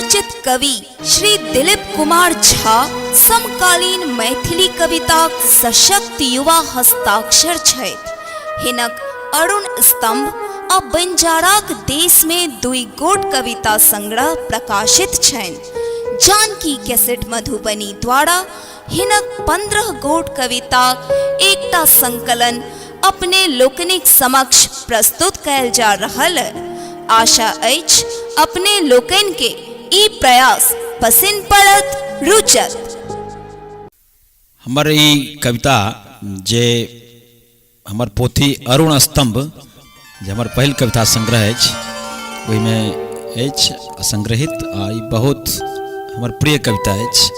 चर्चित कवि श्री दिलीप कुमार झा समकालीन मैथिली कविताक सशक्त युवा हस्ताक्षर छथि। हिनक अरुण स्तंभ आ बंजाराक देश में दुई गोट कविता संग्रह प्रकाशित छनि। जानकी कैसेट मधुबनी द्वारा हिनक 15 गोट कविताक एकटा संकलन अपने लोकनिक समक्ष प्रस्तुत कयल जा रहल। आशा अछि अपने लोकनि के ई प्रयास पसिन पड़त, रुचत। हमर ई कविता जे हमर पोथी अरुण स्तंभ जे हमर पहिल कविता संग्रह अछि ओहिमे अछि संग्रहित आ ई बहुत हमर प्रिय कविता अछि।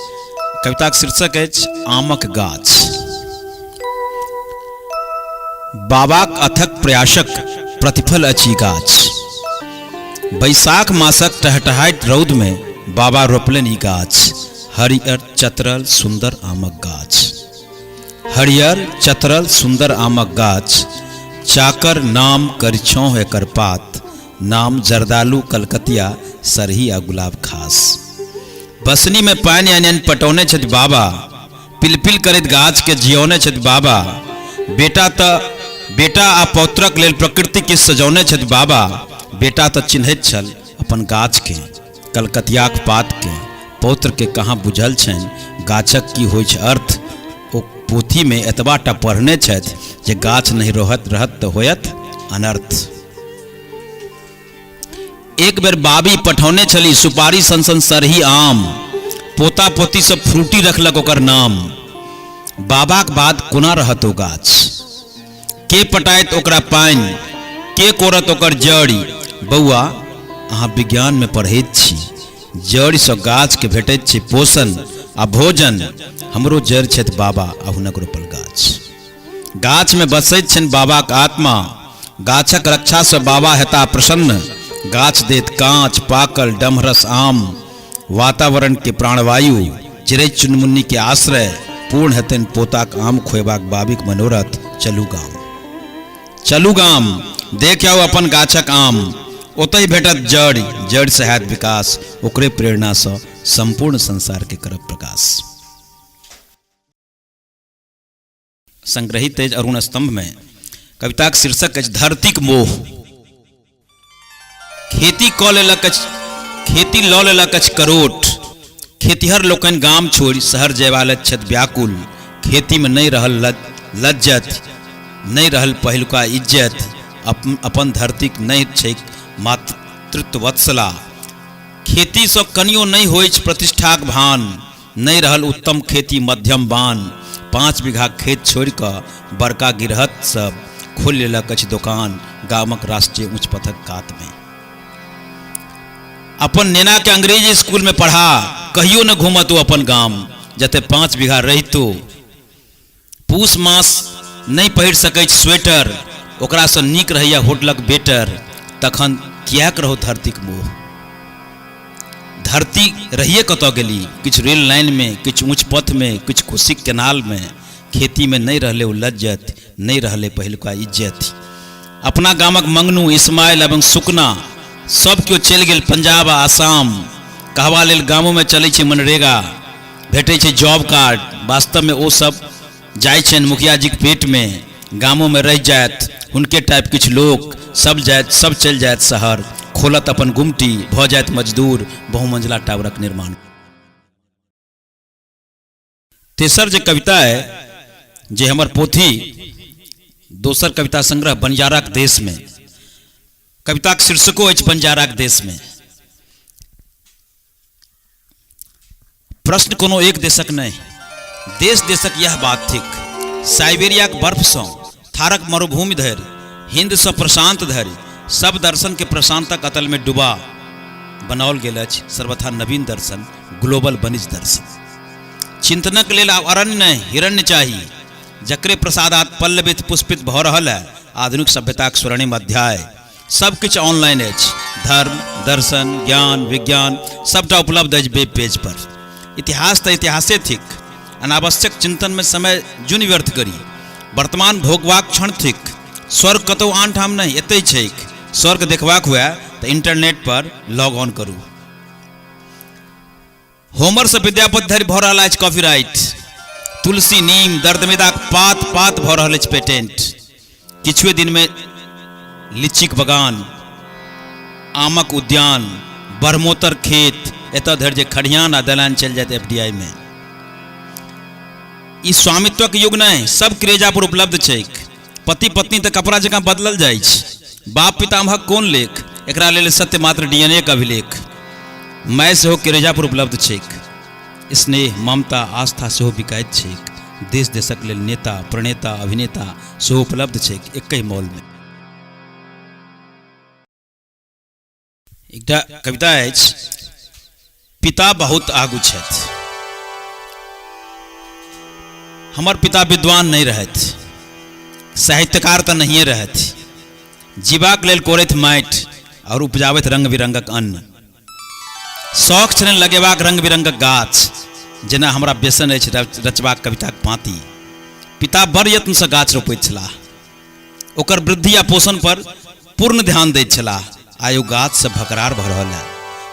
कविताक शीर्षक अछि आमक गाछ। बाबाक अथक प्रयासक प्रतिफल अछि ई गाछ। बैसाख मासक टहटहाइत रौदमे बाबा रोपलनि ई गाछ, हरियर चतरल सुन्दर आमक गाछ। हरियर चतरल सुन्दर आमक गाछ, चाकर नाम करिछौं एकर पात, नाम जर्दालू कलकतिया सरही आ गुलाब खास। बसनी में पानि आनि आनि पटौने छथि बाबा, पिलपिल करैत गाछ के जियौने छथि बाबा। बेटा त बेटा आ पौत्रक लेल प्रकृति के सजौने छथि बाबा। बेटा त चिन्हैत छल अपन गाछ के, कलकतियाक पात के, पौत्र के कहाँ बुझल छनि गाछक की होइछ अर्थ। ओ पोथी में एतबा टा पढ़ने छथि जे गाछ नहि रहत रहत त होयत अनर्थ। एक बेर बाबी पठौने छली सुपारी सन सन सरही आम, पोता पोती सब फ्रूटी रखलक ओकर नाम। बाबाक बाद कोना रहत ओ गाछ, के पटायत ओकरा पानि, के कोरत ओकर जड़ि। बौआ अहाँ विज्ञान में पढ़ैत छी, जड़िसँ गाछ के भेटैत छै पोषण आ भोजन। हमरो जड़ि छथि बाबा आ हुनक रोपल गाछ। गाछ में बसैत छनि बाबाक आत्मा, गाछक रक्षा से बाबा हेता प्रसन्न। गाछ देत कांच पाकल डमरस आम, वातावरण के प्राणवायु, चिड़ै चुनमुन्नी के आश्रय। पूर्ण हेतनि पोताक आम खोएबाक बाबीक मनोरथ। चलू गाम, चलू गाम, देख आउ अपन गाछक आम। ओतहि भेटत जड़ि, जड़ि से हैत विकास, ओकरे प्रेरणा से संपूर्ण संसार के करब प्रकाश। संग्रहित अछि अरुण स्तंभ में। कविताक शीर्षक अछि धरतीक मोह। खेती कऽ लेलक अछि, खेती लऽ लेलक अछि करोट। खेतिहर लोकनि गाम छोड़ि शहर जयबा लेल छथि व्याकुल। खेतीमे नहि रहल लज्जत, नहि रहल पहिलुका इज्जत। अपन धरतीक नहि छैक मातृत्व वत्सला। खेतीसँ कनियो नहि होइछ प्रतिष्ठाक भान। नहि रहल उत्तम खेती मध्यम बान। 5 बीघा खेत छोड़ि कऽ बड़का गिरहत सब खोलि लेलक अछि दोकान गामक राष्ट्रीय उच्च पथक कातमे। अपन नेनाके अंग्रेजी स्कूलमे पढ़ा कहियो ने घूमत ओ अपन गाम, जतय 5 बीघा रहितो पूस मास नहि पहिर सकैछ स्वेटर, ओकरासँ नीक रहैए होटलक बेटर। तखन किएक रहौ धरतीक मोह? धरती रहिए कतऽ गेली? किछु रेल लाइनमे, किछु ऊँच पथमे, किछु कोसीक केनालमे। खेतीमे नहि रहलै ओ लज्जति, नहि रहलै पहिलुका इज्जति। अपना गामक मंगनू, इस्माइल एवं सुकना सब केओ चलि गेल पंजाब आ आसाम। कहबा लेल गामोमे चलै छै मनरेगा, भेटै छै जॉब कार्ड। वास्तवमे ओ सब जाइ छनि मुखियाजीक पेटमे। गामोमे रहि जायत हुनके टाइप किछु लोक। सब जायत, सब चलि जायत शहर, खोलत अपन गुमटी, भऽ जायत मजदूर बहुमंजिला टावरक निर्माण। तेसर जे कविता है जे हमर पोथी दोसर कविता संग्रह बंजाराक देशमे, कविताक शीर्षको अछि बंजाराक देशमे। प्रश्न कोनो एक देशक नहि, देश देशक यह बात थिक। साइबेरियाक बर्फसँ थारक मरुभूमि धरि, हिंदसँ प्रशांत धरि, सब दर्शन के प्रशांतक अतल में डुबा बनाओल गेल अछि सर्वथा नवीन दर्शन, ग्लोबल वणिज्य दर्शन। चिंतनक लेल आब अरण्य नहि, हिरण्य चाही, जकरे प्रसादात पल्लवित पुष्पित भऽ रहल है आधुनिक सभ्यताक स्वर्णिम अध्याय। सब किछु ऑनलाइन अछि, धर्म, दर्शन, ज्ञान, विज्ञान सबटा उपलब्ध अछि वेब पेज पर। इतिहास तऽ इतिहासे थिक, अनावश्यक चिंतन में समय जुनि व्यर्थ करी। वर्तमान भोगबाक क्षण थिक, स्वर्ग कतौ आन ठाम नहि, एतहि छैक। स्वर्ग देखबाक हुए तऽ इंटरनेट पर लॉग ऑन करू। होमरसँ विद्यापति धरि भऽ रहल अछि कॉपीराइट। तुलसी, नीम, दर्दमेदाक पात पात भऽ रहल अछि पेटेंट। किछुए दिनमे लीचीक बगान, आमक उद्यान, बरमोतर खेत, एतऽ धरि जे खरिहान आ दलान चलि जायत एफ डी I मे। ई स्वामित्वक युग नहि, सब क्रेजा पर उपलब्ध छैक। पति पत्नी तऽ कपड़ा जकाँ बदलल जाइ छै। बाप पितामहक कोन लेख, एकरा लेल सत्य मात्र डी एन ए के अभिलेख। माय सेहो क्रेजा पर उपलब्ध छैक। स्नेह, ममता, आस्था सेहो बिकाइत छैक। देश देशक लेल नेता, प्रणेता, अभिनेता सेहो उपलब्ध छैक एकहि मॉलमे। एकटा कविता अछि, पिता बहुत आगू छथि। हमर पिता विद्वान नहि रहथि, साहित्यकार तऽ नहिए रहथि। जीबाक लेल कोरथि माटि आओर उपजाबथि रंग बिरंगक अन्न। शौक छलनि लगेबाक रंग बिरंगक गाछ, जेना हमरा बेसन अछि रचबाक कविताक पाँति। पिता बड़ यत्नसँ गाछ रोपैत छलाह, ओकर वृद्धि आ पोषण पर पूर्ण ध्यान दैत छलाह। आइ ओ गाछ सब भकरार भऽ रहल है,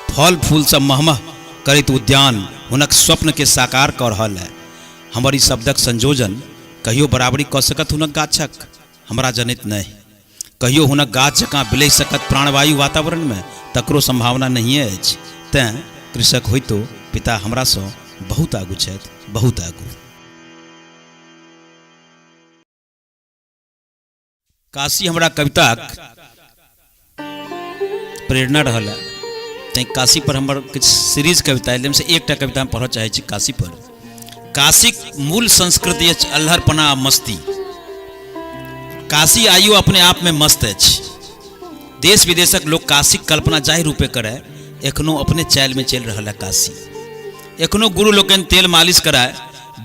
फल फूल सब महमह करैत उद्यान हुनक स्वप्न के साकार कऽ रहल है। हमर ई शब्दक संयोजन कहियो बराबरी कऽ सकत हुनक गाछक? हमरा जनैत नहि। कहियो हुनक गाछ जकाँ बिलहि सकत प्राणवायु वातावरणमे? तकरो संभावना नहिए अछि। तेँ कृषक होइतो पिता हमरासँ बहुत आगू छथि, बहुत आगू। काशी हमरा कविताक प्रेरणा रहल है, तैँ काशी पर हमर किछु सीरीज कविता है, जाहिमे एकटा कविता हम पढ़ऽ चाहै छी काशी पर। काशीक मूल संस्कृति अछि अल्हड़पना आ मस्ती। काशी आइयो अपने आप में मस्त अछि। देश विदेशक लोक काशीक कल्पना जाहि रूपे करय, एखनो अपने चालिमे चलि रहल है काशी। एखनो गुरु लोकनि तेल मालिश कराय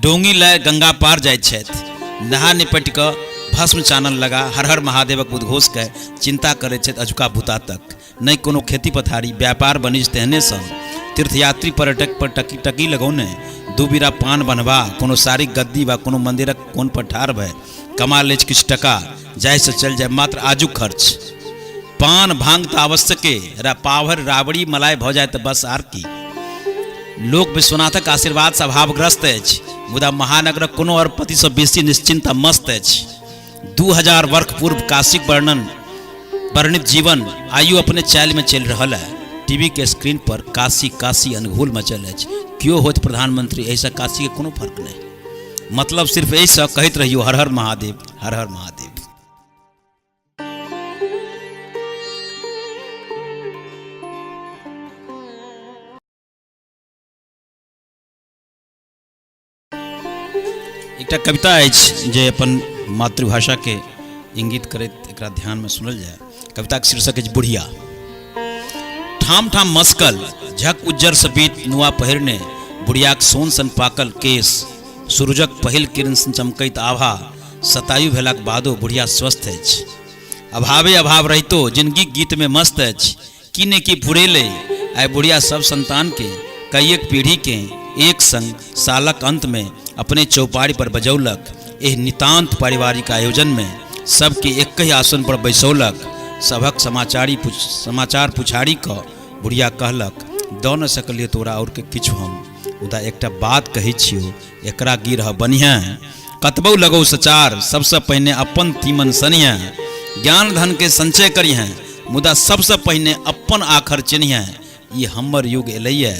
डोंगी लय गंगा पार जाइत छथि। नहा निपटि कऽ भस्म चानन लगा हर हर महादेवक उद्घोष कय चिंता करैत छथि अजुका बुता तक। नहि कोनो खेती पथारी, व्यापार वाणिज्य तेहने सन। तीर्थयात्री पर्यटक पर टकी टकी लगौने दू बीरा पान बन्हबा कोनो साड़ीक गद्दी वा कोनो मंदिरक कोन पर ठाढ़ भए कमा लैछ किछु टका, जाहिसँ चलि जाय मात्र आजुक खर्च। पान भांग तऽ आवश्यके, पाभरि राबड़ी मलाई भऽ जाय तऽ बस, आर की। लोक विश्वनाथक आशीर्वादसँ अभावग्रस्त अछि, मुदा महानगरक कोनो अरबपतिसँ बेसी निश्चिन्त आ मस्त अछि। 2000 वर्ष पूर्व काशीक वर्णित जीवन आइयो अपने चालिमे चलि रहल है। टीवी के स्क्रीन पर काशी काशी अनघोल मचल अछि। केओ होत प्रधानमंत्री, एहिसँ काशी के कोनो फर्क नहि। मतलब सिर्फ एहिसँ कहैत रहियो हर हर महादेव, हर हर महादेव। एकटा कविता अछि जे अपन मातृभाषाके इंगित करैत एकरा ध्यानमे सुनल जाय। कविताके शीर्षक अछि बुढ़िया। ठाम ठाम मस्कल झक उज्जर सपीत नुआ पहिरने बुढ़ियाक सोन सन पाकल केश, सूरजक पहिल किरण सन चमकैत आभा, शतायु भेलाक बादो बुढ़िया स्वस्थ अछि। अभावे अभाव रहितो जिनगीक गीतमे मस्त अछि। की ने की फुरेलै आइ बुढ़िया सब संतानके, कइएक पीढ़ीके एक संग सालक अंतमे अपने चौपाड़ि पर बजौलक। एहि नितान्त पारिवारिक आयोजनमे सबके एकहि आसन पर बैसौलक। सभक समाचार पुछारी कऽ बुढ़िया कहलक, दऽ न सकलियै तोरा आओर के किछु हम, मुदा एकटा बात कहै छियौ, एकरा गिरह बनिहेँ, कतबौ लगौ सचार, सबसँ पहिने अपन तीमन सनिहेँ, ज्ञान धनके संचय करिहेँ, मुदा सबसँ पहिने अपन आखर चिन्हिहेँ। ई हमर युग एलैए,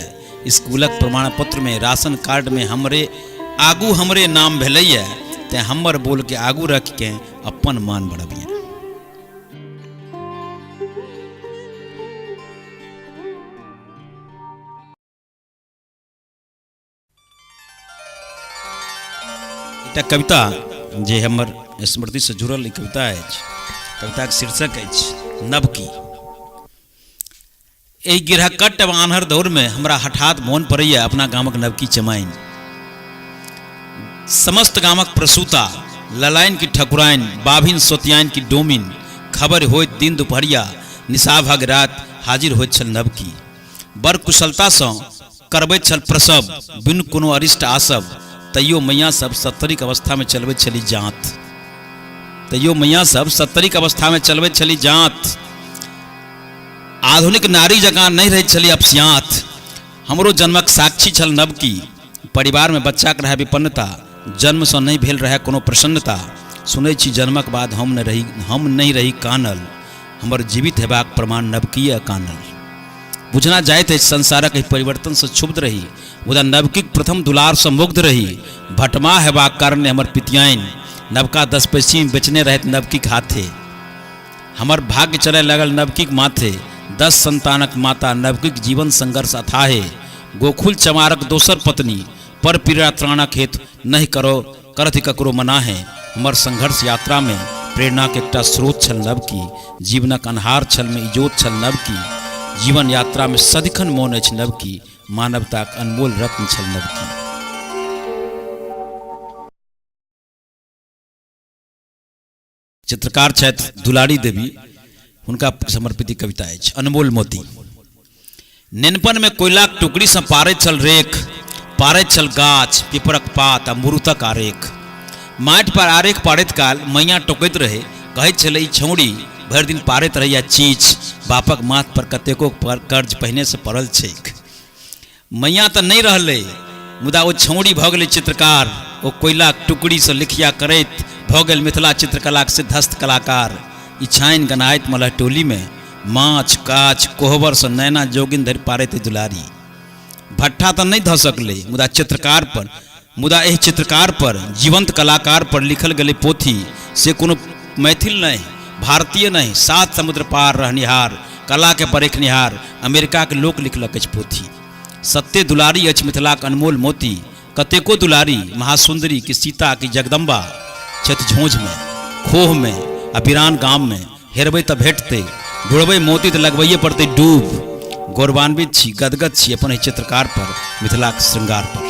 स्कूलक प्रमाण पत्रमे, राशन कार्डमे हमरे आगू हमरे नाम भेलैए, तेँ हमर बोलके आगू रखिके अपन मान बढ़बिहेँ। एकटा कविता जे हमर स्मृतिसँ जुड़ल ई कविता अछि। कविताके शीर्षक अछि नवकी। एहि गिरहकट एवं आन्हर दौरमे हमरा हठात मोन पड़ैए अपना गामक नवकी चमाइन। समस्त गामक प्रसूता ललाइन की ठकुराइन, बाभिन सोतियाइन की डोमिन, खबरि होइत दिन दुपहरिया निशाभग राति हाजिर होइत छल नवकी। बड़ कुशलतासँ करबैत छल प्रसव, बिनु कोनो अरिष्ट आसव। तैयो मैया सब सत्तरिक अवस्थामे चलबैत छली जाँत। तैयो मैया सब सत्तरिक अवस्थामे चलबैत छली जाँत। आधुनिक नारी जकाँ नहि रहैत छली अपस्याँत। हमरो जन्मक साक्षी छल नवकी। परिवारमे बच्चाक रहए विपन्नता, जन्मसँ नहि भेल रहए कोनो प्रसन्नता। सुनै छी जन्मक बाद हम नहि रही, हम नहि रही कानल, हमर जीवित हेबाक प्रमाण नवकीए अकानल। बुझना जाइत अछि संसारक एहि परिवर्तनसँ क्षुब्ध रही, मुदा नवकीक प्रथम दुलारसँ मुग्ध रही। भटमा हेबाक कारणे हमर पितियाइन नवका 10 पैसीमे बेचने रहथि नवकीक हाथे। हमर भाग्य चलय लगल नवकीक माथे। 10 संतानक माता नवकीक जीवन संघर्ष अथाहे। गोखुल चमारक दोसर पत्नी पर पीड़ा त्राणक हेतु नहि करो करथि ककरो मनाहे। हमर संघर्ष यात्रामे प्रेरणाक एकटा स्रोत छल नवकी। जीवनक अन्हार छलमे इजोत छल नवकी। जीवन यात्रामे सदिखन मोन अछि नवकी। मानवताक अनमोल रत्न छल नवकी। चित्रकार छथि दुलारी देवी, हुनका समर्पित कविता अछि अनमोल मोती। नेनपनमे कोयलाक टुकड़ीसँ पारैत छल रेख, पारैत छल गाछ, पिपरक पात आ मुरुतक आरेख। माटि पर आरेख पारैत काल मैया टोकैत रहै, कहैत छलै ई छौड़ी भरि दिन पारैत रहैया चीच, बापक माथ पर कतेको कर्ज पहिनेसँ पड़ल छैक। मैया तऽ नहि रहलै, मुदा ओ छौड़ी भऽ गेलै चित्रकार। ओ कोयलाक टुकड़ीसँ लिखिया करैत भऽ गेल मिथिला चित्रकलाक सिद्धस्त कलाकार। ई छानि गनाइत मलहटोलीमे माछ काछ कोहबरसँ नैना जोगिन धरि पारैत दुलारी। भट्ठा तऽ नहि धऽ सकलै, मुदा चित्रकार पर मुदा एहि चित्रकार पर, जीवंत कलाकार पर लिखल गेलै पोथी। से कोनो मैथिल नहि, भारतीय नहि, सात समुद्र पार रहनिहार, कलाके परेखनिहार अमेरिकाक लोक लिखलक अछि पोथी। सत्ते दुलारी अछि मिथिलाक अनमोल मोती। कतेको दुलारी, महासुन्दरी कि सीता कि जगदम्बा छथि झोंझमे, खोहमे आ वीरान गाममे। हेरबै तऽ भेटतै, ढूँढबै मोती तऽ लगबैए पड़तै डूब। गौरवान्वित छी, गदगद छी अपन एहि चित्रकार पर, मिथिलाक श्रृंगार पर।